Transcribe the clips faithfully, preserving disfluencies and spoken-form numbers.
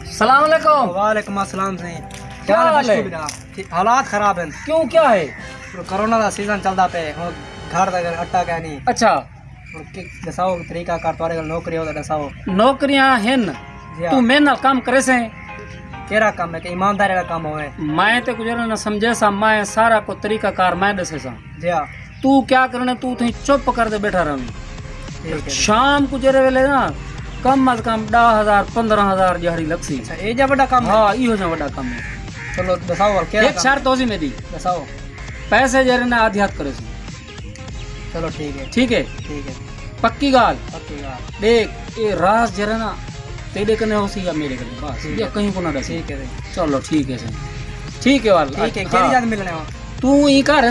السلام علیکم۔ وعلیکم السلام سائیں۔ کیا کیا حال حال ہے؟ ہے؟ ٹھیک، حالات خراب ہیں۔ کیوں، کیا ہے؟ کرونا دا سیزن چلدا پئے، ہن گھر دا گھر اٹا کائے نہیں۔ اچھا۔ ہن کی ڈساؤ طریقہ کار، تہاݙے کول نوکری ہو تاں ڈساؤ۔ نوکریاں ہن۔ جی ہاں۔ توں میرے نال کم کریسیں؟ کیڑھا کم ہے کہ ایمانداری والا کم ہوئے؟ میں تے کجھ نہ سمجھے سا، میں سارا کو طریقہ کار میں ڈسے سا۔ جی ہاں۔ تو کیا کرنے، تو اتھیں چپ کر دے بیٹھا رہویں۔ ٹھیک ہے۔ شام کو جیڑھے ویلے نا کم از کم ݙاہ ہزار، پندرہ ہزار ݙیہاڑی لڳسی۔ اچھا، اے جا وݙا کم ہے؟ ہاں، ایہو جا وݙا کم ہے۔ چلو، ݙساؤ کیا ہک کم؟ شرط ہوسی میݙی۔ ݙساؤ۔ پیسے جیڑھے نا آدھی ہتھ کریسوں۔ چلو، ٹھیک ہے۔ ٹھیک ہے؟ ٹھیک ہے۔ پکی ڳالھ؟ پکی ڳالھ۔ ݙیکھ، اے راز جیڑھا نا تیݙے کنے ہوسی یا میݙے کنے، بس، ٹھیک یا ہے۔ کہیں کوں نہ ݙسی۔ ٹھیک ہے سائیں۔ چلو، ٹھیک ہے سائیں۔ ٹھیک ہے وال۔ ٹھیک ہے، ہاں۔ کیڑھی جاہ ملݨے ہو؟ توں ایں کر۔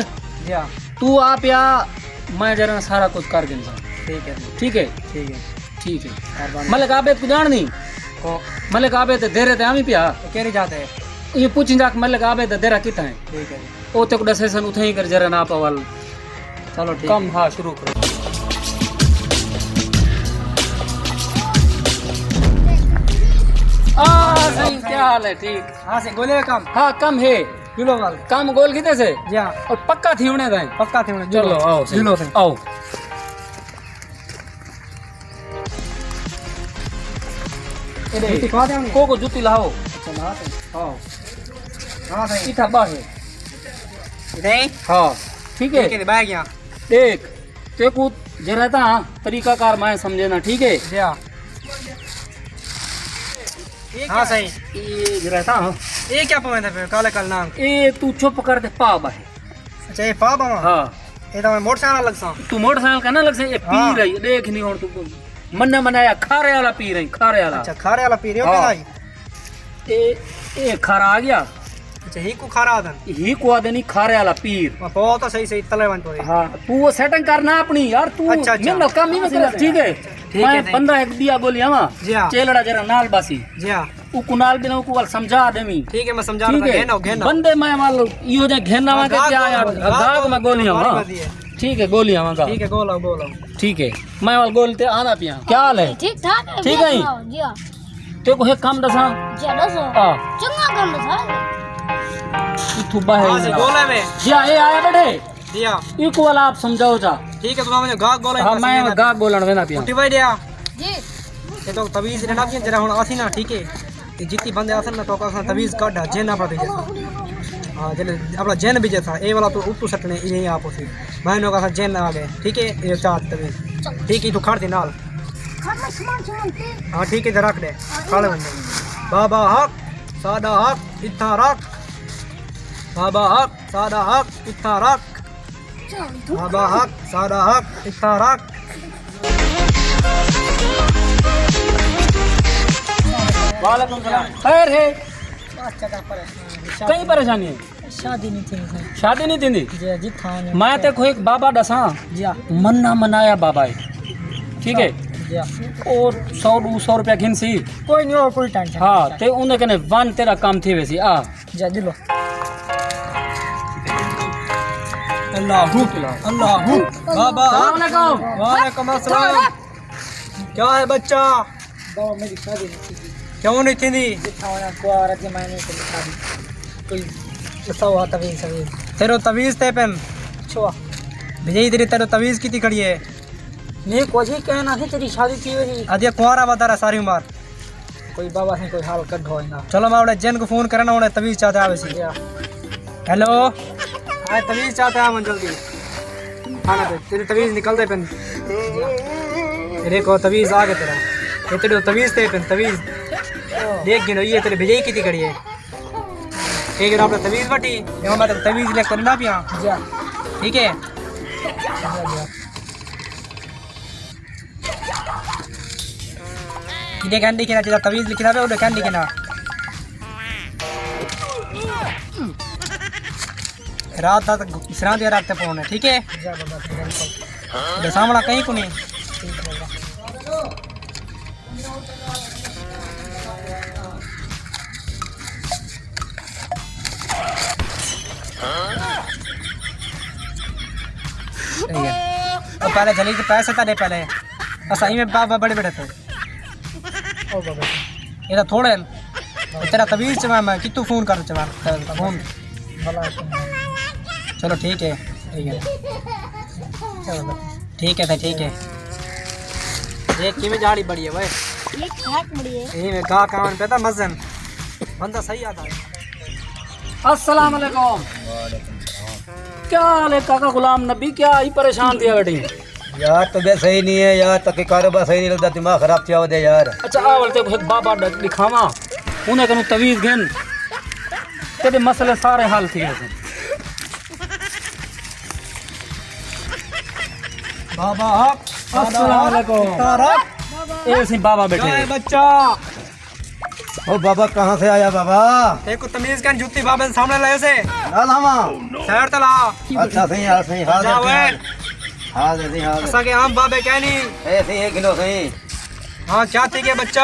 جی ہاں۔ توں آ پیا، میں جیڑھا سارا کجھ کر گھنساں۔ ٹھیک ہے۔ ٹھیک ہے؟ ٹھیک ہے۔ ٹھیک ہے۔ مہربانی۔ ملک عابد کوں ڄاݨدیں؟ کو؟ ملک عابد دے دیرے تے آویں پیا۔ کیڑھی جاہ تے؟ ایں پچھیں جا کہ ملک عابد دا دیرہ کتھاں ہے؟ ٹھیک ہے۔ او تیکوں ݙسیسن، اتھاں ہی کر جیڑھا نا پا ول۔ چلو ٹھیک۔ کم، ہاں، شروع کرو۔ آ، سائیں، کیا حال ہے؟ ٹھیک؟ ہاں سائیں، ڳولے کم؟ ہاں، کم ہے۔ چلو ول۔ کم ڳول کیتے سے؟ جی ہاں۔ اور پکا تھیوݨے دا ہے۔ پکا تھیوݨے، چلو، چلو۔ آؤ سائیں۔ چلو سائیں۔ آؤ۔ اے ݙے۔ جتی پا دے ہݨے۔ کو کو جتی لاؤ۔ اچھا، لا سائیں۔ آؤ۔ ہاں سائیں۔ اتھاں ٻاہر۔ نہیں؟ ہاں۔ ٹھیک ہے؟ ٹھیک ہے، ٻاہر ڳیا۔ ݙیکھ، تیکوں جیڑھا تاں طریقہ کار میں سمجھے نا، ٹھیک ہے؟ جی ہاں۔ ہاں سائیں۔ اے جیڑھا تاں۔ اے کیا پویندا پیا کالے کال نال؟ اے توں چپ کر تے پا ٻاہر۔ اچھا، اے پا ٻاہر؟ ہاں۔ اے تاں میں موٹر سائیکل لڳساں۔ توں موٹر سائیکل کائنا لڳسیں، اے ہاں۔ پیر ہے، ݙیکھ نہیں ہݨ توں۔ منا منایا کھارے والا پیر ہے، کھارے والا۔ اچھا، کھارے والا پیر ہے، او ہاں۔ کیا ہے؟ اے، اے کھارا آ ڳیا۔ اچھا، ہی کو کھارا آدن؟ ہی کو آدن ہی کھارے والا پیر۔ میں پاؤ تو صحیح، صحیح تلے ونڄ پوے۔ ہاں، تو وہ سیٹنگ کرنا اپنی یار، تو اچھا، اچھا۔ میرے نال کم ہی نہ کرے، ٹھیک ہے؟ ٹھیک ہے، میں ٹھیک۔ بندہ ہک ٻیا ڳولی آواں، جی ہاں۔ چیلڑا جیڑھا نال باسی۔ جی ہاں۔ او کو نال بنا، او کو ول سمجھا ݙیویں۔ ٹھیک ہے، میں سمجھا ٹھیک ݙیندا، ہے۔ گھن آؤ، گھن آؤ۔ بندے میں ول ایہو جے گھن آواں کہ ہاں، کیا یار، گھن آؤ، گھن آؤ، گھن آؤ۔ گھن آواں۔ ٹھیک ہے، گولی آواں گا۔ ٹھیک ہے، گول آؤ، گول آؤ۔ ٹھیک ہے، میں ول گول تے آندا پیاں۔ کیا حال ہے؟ ٹھیک ٹھاک ہے، ٹھیک ہے جی؟ سناؤ، جی ہاں۔ تیکوں ہک کم ݙساں؟ جی، ݙسو۔ آ۔ چنڳا کم ݙسا۔ اتھوں ٻاہر ہاں، ہی جی، نہ۔ ڳولے میں۔ جی ہاں، اے آیا ٻیٹھے۔ جی ہاں۔ ایکوں ول آپ سمجھاؤ چا۔ ٹھیک ہے، تساں ونڄو گاہک ڳولے، ہاں، بس میں ایویں نہ۔ گاہک ڳولݨ ویندا پیاں۔ کٹی بھائی ݙیا۔ جی۔ تے تو تعویذ ݙینا پیاں، جیڑھا ہݨ آسی نا، ٹھیک ہے؟ تے جتی بندے آسن نا، تو آساں تعویذ کڈھ، جن اپݨا بھیڄے سا۔ ہاں، جیڑھے اپݨا جن بھیڄے سا، اے والا تو اتوں سٹنے، اے نہیں آپ ہوسی۔ میں نو کہا جن آ ڳئے، ٹھیک ہے؟ اے چار تعویذ۔ ٹھیک ہے، تو کھڑ دے نال۔ ہاں، ٹھیک ہے، تے رکھ ݙے۔ کھڑے بندے۔ بابا حق، ساݙا حق، اتھاں رکھ۔ بابا حق، ساݙا حق، اتھاں رکھ۔ بابا حق، ساݙا حق، اتھاں رکھ۔ وعلیکم السلام۔ خیر ہے؟ بس چنڳا پریشان۔ کئی پریشانی ہے؟ شادی نہیں تھی سائیں۔ شادی نہیں تھیندی؟ جی، جی، تھا نہیں۔ میں تے کوئی ہک بابا ݙساں۔ جی ہاں۔ منا منایا بابا ہے۔ ٹھیک ہے؟ جی ہاں۔ او سو ݙو سو روپیہ گھنسی۔ کوئی نہیں، او کوئی ٹینشن نہیں۔ ہاں، تے اوندے کنے ون تیرا کم تھی ویسی۔ آ۔ جا دلو۔ اللہ، اللہ۔ بابا۔ السلام علیکم۔ وعلیکم السلام۔ کیا ہے بچہ؟ بابا، میری شادی نہیں تھی۔ کیوں نہیں تھی؟ جتھا ہویا کوار اجے میں نہیں کری شادی۔ کوئی بتاؤ ہا تعویذ شویذ۔ تیرو تعویذ تے پن۔ چھوا۔ بھئی تیری تیرو تعویذ کیتی کھڑی ہے؟ نہیں، کچھ ہی کہنا ہے، تیری شادی کی ہوئی؟ ادھے کوارا ودارا ساری عمر۔ کوئی بابا سائیں کوئی حل کڈھو انہاں۔ چلو میں اپݨے جن کوں فون کرنا، انہیں تعویذ چاتے آوے سی۔ جی ہاں۔ ہیلو۔ ہائے تعویذ چاتے آ من جلدی۔ آنا تے تیرے تعویذ نکل دے پن۔ تیرے کو تعویذ آ گئے تیرا۔ اے تیرے تعویذ تے پن تعویذ۔ ݙیکھ گھنو، اے تیرے بھجائی کیتی کھڑی ہے۔ اے جڑا اپݨا تعویذ وٹی، میں تعویذ لکھ کرنا پیا۔ جی ہاں۔ ٹھیک ہے؟ جی ہاں۔ جیڑھے کن ݙکھنا چاہیدا، تعویذ لکھدا پیا، اوݙے کن ݙکھنا۔ رات دا تاں سراں دی رات تے پوݨے، ٹھیک ہے؟ اوݙے سامݨا کہیں کوں نہیں۔ صحیح ہے۔ او پہلے جلیل تے پیسے تاں ݙے پہلے۔ اساں ایویں بابا بڑے بڑے تھے۔ او بابا۔ اے تاں تھوڑے ہن۔ تیرا تویز چواں میں، کتوں فون کر چواں؟ فون۔ چلو ٹھیک ہے، ٹھیک ہے۔ ٹھیک ہے سر، ٹھیک ہے۔ یہ کیویں جاڑی بڑی ہے وے؟ یہ کھاک بڑی ہے۔ یہ میں گاہ کان پہ تھا مزن۔ بندہ صحیح آتا ہے۔ السلام علیکم۔ کیا حال ہے کاکا غلام نبی؟ کیا ہی پریشان تھیا بیٹھی؟ یار، طبیعت صحیح نہیں ہے یار، تاکہ کاروبار صحیح نہیں لگدا، دماغ خراب تھیا ودے یار۔ اچھا، آ ول تے ہک بابا ڈ-، ڈکھاواں، انہیں کنوں تویز گھن، تیرے مسئلے سارے حل تھی ویسن۔ بابا حق، السلام علیکم۔ ستارہ۔ اے سی بابا بیٹھے۔ کیا ہے بچہ؟ او بابا، کہاں سے آیا بابا؟ تے کو تمیز کن جتی بابے دے سامنے لائے سے۔ نہ لاواں۔ سائیڈ تے لا۔ اچھا سائیں، ہاں سائیں، حاضر جا سائیں، وے۔ حاضر۔ حاضر سائیں، حاضر۔ اساں کے عام بابے کہنی۔ اے سائیں، اے گھنو سائیں۔ ہاں، کیا تھی گیا بچہ؟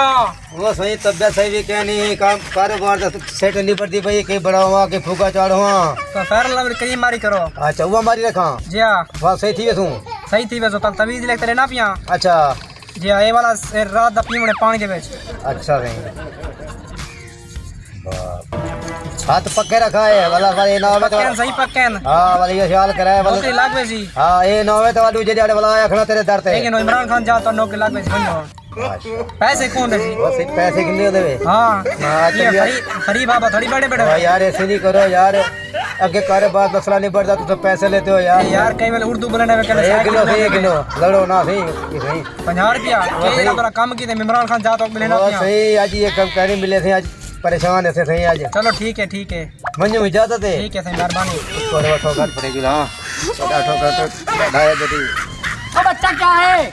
او سائیں، طبیعت صحیح وی کہنی، کام کاروبار دا سیٹ نہیں بڑھدی پئی، کہیں بڑھاواں، کہیں پھوکا چاڑھواں۔ تو فیر اللہ کریم ماری کرو۔ اچھا، وہ ماری رکھاں۔ جی ہاں۔ بس صحیح تھی ویسوں۔ صحیح تھی ویسوں، تاں تویز لکھ تے رہنا پیاں۔ اچھا۔ جی، اے والا س-، اے رات دا پیوݨے پاݨی دے وچ۔ اچھا سائیں۔ واہ۔ ہتھ پکے رکھا ہے، والا، والا، اے نہ ہووے تو پکے ہن، صحیح پکے ہن۔ ہاں، والا، یہ خیال کرے، والا۔ نوکری لڳ ویسی۔ ہاں، اے نہ ہووے تو ݙوجھے ݙیہاڑے والا آیا کھڑا تیرے در تے۔ لیکن عمران خان جا تو نوکری لڳ ویسی، سمجھو۔ پیسے کون ݙیسی؟ بس پیسے گھندے ہوندے وے۔ ہاں۔ ہاں، یہ چلیے۔ غریب، غریب بابا تھوڑی بڑے بڑے۔ ہاں یار، ایسے نہیں کرو یار۔ اگے کاروبار مسئلہ نہیں بڑھتا، تو پیسے لیتے ہو یار۔ اے یار، کئی ویلے اردو بولݨے میں کہنا اے سائیکل گنو، اے گنو، لڑو نہ سائیں، اے سائیں۔ پنجاہ روپیہ؟ او اے سائیں۔ تیرا کم کیتے عمران خان جا تو ملے نہ او پیاں۔ سائیں، اج یہ کم کہنی ملے سائیں، اج پریشان ہے سائیں اج۔ چلو ٹھیک ہے، ٹھیک ہے۔ منجو اجازت ہے۔ ٹھیک ہے سائیں، مہربانی۔ تھوڑے وقت گھر پڑے گی، ہاں۔ چھوٹا ٹھوکا تو ڈھایا جدی۔ او بچہ کیا ہے؟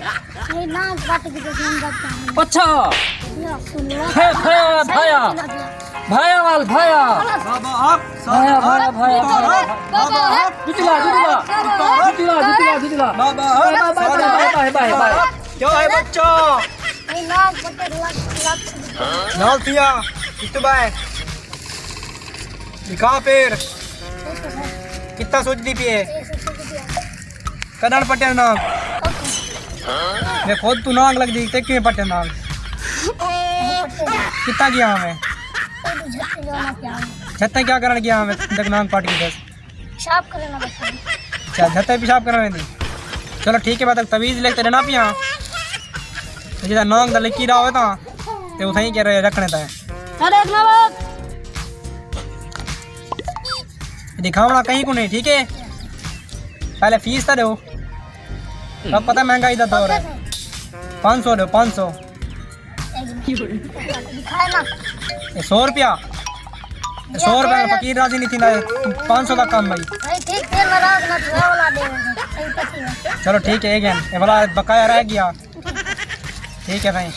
یہ ناک کٹ کے دس نمبر کا ہے۔ اچھا۔ یا اللہ۔ ہے، ہے، بھایا۔ بھایا وال، بھایا۔ بابا آپ، بھایا، بھایا، بھایا، بابا بھایا۔ آپ، بابا آپ۔ جتلا، جتلا۔ جتلا، جتلا، جتلا۔ بابا آپ، بابا، بابا، بابا، بابا، بابا۔ کیا ہے بچہ؟ یہ ناک پٹے لگ، لگ۔ نال تھیا، اتباع۔ دکھا پیر۔ کتا سوچدی پئی ہے؟ کݙݨ پٹے ناک؟ میں خود تو ناک لڳدی، تے کیویں پٹے ناک؟ کتا ڳیا میں؟ جھتے کیا کرݨ ڳیا میں؟ تک ناک پٹ کے دس۔ پیشاب کرݨ ویندی۔ اچھا، جھتے پیشاب کرݨ ویندی۔ چلو ٹھیک ہے، میں تک تویز لکھ تے ݙینا پیاں۔ تے جیڑھا ناک دا لکیرا ہووے تاں، تے اتھائیں کے رکھݨے تاں۔ ساݙے اڳلا وقت۔ دکھاوݨا کہیں کو نہیں، ٹھیک ہے؟ پہلے فیس تاں ݙیو۔ تاں پتہ مہنگائی دا دور ہے۔ پنج سو ݙیو، پنج سو۔ دکھائے نا۔ اے سو روپیہ؟ اے سو روپیہ فقیر راضی نہیں تھیندا، پنج سو دا کم بھائی۔ بھائی ٹھیک، پھر ناراض نہ تھی، اولا ݙے۔ صحیح پتی ہے۔ چلو ٹھیک ہے، اے گن۔ اے والا بقایا رہ ڳیا۔ ٹھیک ہے سائیں۔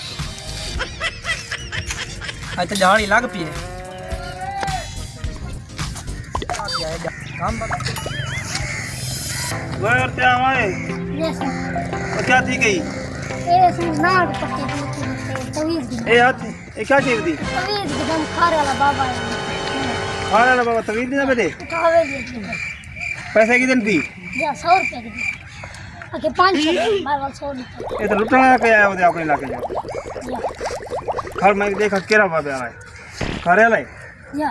اڄ تے ݙہاڑی لڳ پئی ہے۔ کم بس۔ وے اور کیا ہوئے؟ یس سر۔ او کیا تھی ڳئی؟ اے سر ناک پٹے دی، تویز دی۔ اے ہتھ، اے کیا چیز دی؟ تویز دی، دم کھارے والا بابا ہے۔ کھارے والا بابا تویز دی نہ بیٹے؟ کھاوے دی۔ پیسے کتنے دی؟ یا سو روپے دی۔ اگے پنج سو، بارہ سو دی۔ اے تو لٹا پیا ہے، او دے اپݨے علاقے جا۔ یا۔ ہر میں دیکھا کیڑھا بابا آیا ہے۔ کھارے والا ہے؟ یا۔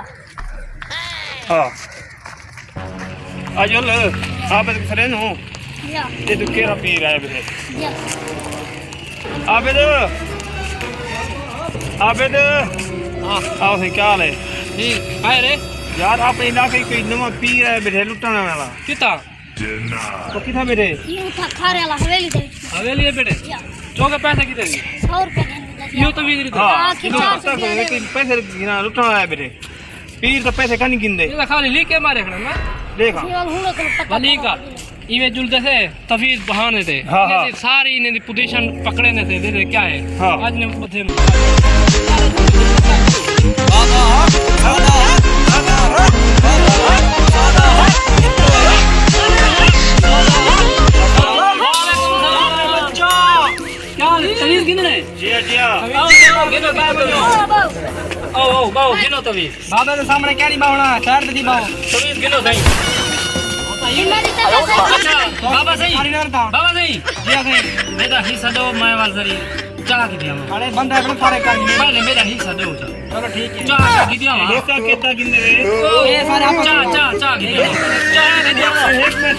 ہاں۔ اجل، عابد کسرے نو۔ یا۔ اے تو کیڑھا پیر آیا بیٹھے؟ یا۔ عابد۔ عابد۔ ہاں۔ آؤ سائیں، کیا حال ہے؟ ٹھیک۔ آئے رے؟ یار، اپݨے علاقے کوئی نواں پیر آیا بیٹھے، لٹݨ والا۔ کتھاں؟ او کتھاں بیٹھے؟ یہ اتھاں کھارے والا حویلی دے وچ۔ حویلی ہے بیٹھے؟ یا۔ چوکے پیسے کتنے دی؟ سو روپے گھن دے۔ یوں تو وی نہیں ہاں، ہاں، کھچا یوں تو سے دے۔ پیسے گھنا لٹا آیا بیٹھے۔ پیر تو پیسے کہیں گھندے۔ یہ خالی لکھ کے مارے کھڑا نا۔ دیکھا۔ یہ والا ہن کو پتہ ولی کا۔ ایویں جلدے سے تویز بہانے تے۔ ہاں، ہاں۔ یہ ساری انہیں دی پوزیشن پکڑے نے تے، دے دے کیا ہے؟ ہاں۔ اج نے متھے کیا حال ہے؟ تویز گھننے؟ جی ہاں، جی ہاں۔ آؤ، آؤ، گھنو، گھنو، گھنو۔ آؤ، آؤ، باؤ، گھنو تویز۔ بابا دے سامنے کیا نہیں باؤنا، سائیڈ تے دی باؤ۔ تویز گھنو سائیں۔ اچھا، بابا سائیں۔ پانی نال تاں۔ بابا سائیں۔ جی ہاں سائیں۔ میݙا حصہ ݙیو، میں وال ذری۔ چاہ کی دیاں؟ اڑے بندہ اپنے سارے کر لیے۔ پہلے میرا حصہ دو چاہ۔ چلو ٹھیک ہے۔ چاہ، چاہ کی دیاں؟ حصہ کتنا گھندے وے؟ اے سارے آپ چاہ، چاہ، چاہ کی دیاں؟ چاہ کی دیاں؟ ایک منٹ۔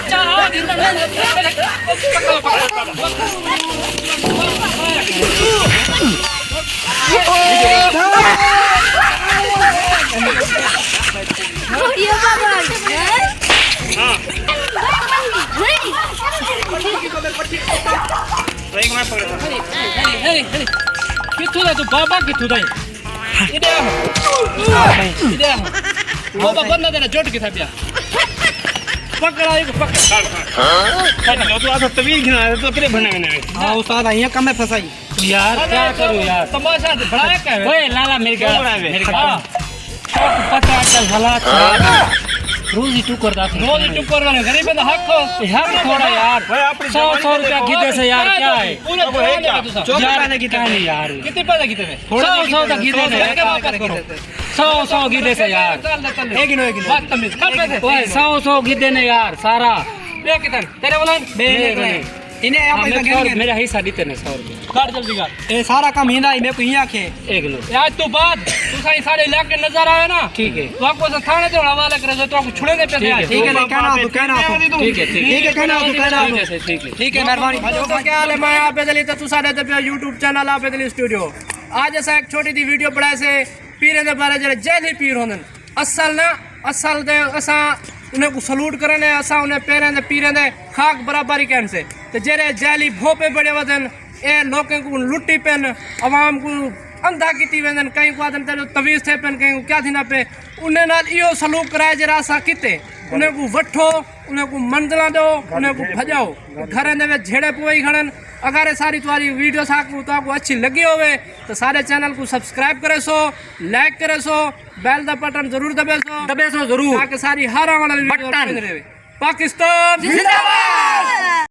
چاہ کی دیاں؟ یہ بابا ہے۔ ہاں۔ نہیں۔ کتھوں دا توں بابا، کتھوں دا؟ ادھر آ۔ ادھر آ۔ بابا بندہ تیرا جٹ کتھے پیا؟ پکڑ آئی کو پکڑ۔ ہاں؟ توں آسا طویل گھنا ہے، توں کدے بھنے ویندے وے؟ ہاں استاد، آئیاں کم ہے پھسائی۔ یار، کیا کروں یار؟ تماشا بڑا کیا ہے؟ اوئے لالا، میری ڳالھ، میری ڳالھ۔ ہاں۔ پتہ اڄ کل حالات خراب ہے۔ روزی ٹکر دا تھی۔ روزی ٹکر والے غریبیں دا حق ہو۔ حق تھوڑا یار۔ سو سو روپیہ گھدے سے یار، کیا ہے؟ پورے جوان دے تساں۔ چوک پہلے کیتے نہیں یار۔ کتنے پیسے کیتے نے؟ سو سو دا گھدے نے۔ واپس کرو۔ سو سو گھدے سے یار۔ چل دے، چل دے۔ اے گنو، اے گنو۔ بس تمیز کر پیسے۔ اوئے سو سو گھدے نے یار، سارا۔ بے کتن؟ تیرے ولن؟ بے کتن؟ انہیں آپ ہمیں پیسہ سو، گھن گھن۔ میرا حصہ دیتے نے سو روپے۔ کر جلدی کر۔ اے سارا کم ہیندا ہی، میں کو ہی آکھے۔ ایک منٹ۔ اے اڄ توں بعد تساں سارے علاقے نظر آئے نا، ٹھیک ہے۔ تو آپ کو اساں تھانے تے حوالے کرے، تو آپ کو چھڑے دے پیسے ٹھیک ہے، آئے۔ ٹھیک ہے، کہنا تو، کہنا تو۔ ٹھیک ہے، ٹھیک ہے۔ ٹھیک ہے، کہنا تو، کہنا تو۔ ٹھیک ہے، ٹھیک ہے۔ ٹھیک ہے، مہربانی۔ بھائی، کیا حال ہے؟ میں عابد علی تے تساں دے پیا YouTube چینل عابد علی سٹوڈیو۔ اڄ اساں ایک چھوٹی دی ویڈیو بݨائے سے پیریں دے بارے، جڑے جہلی پیر ہوندن۔ اصل نا، اصل تے اساں انہیں کو سلوٹ کرنے، اساں انہیں پیریں دے، پیریں دے خاک برابر ہی کہن سے۔ تے جڑے جہلی بھوپے بڑے ودن، اے لوکیں کو لٹی پن، عوام کو اندھا کیتی ویندن، کہیں کو آدن تیرے تویز تھے پن، کہیں کو کیا تھی نہ پے۔ انہیں نال ایہو سلوک کرائے جڑا اساں کیتے۔ انہیں کو وٹھو، انہیں کو منزلاں دو، انہیں کو بھجاؤ۔ گھریں دے وچ جھیڑے پوئی کھڑن۔ اگر اے ساری تہاݙی ویڈیو ساکوں، تہاکوں اچھی لڳی ہووے، تو سارے چینل کو سبسکرائب کرے سو، لائک کرے سو، بیل دا بٹن ضرور دبے سو۔ دبے سو ضرور۔ تاکہ ساری ہر آوݨ والی ویڈیو بٹن۔ ملدی رہے۔ پاکستان زندہ باد۔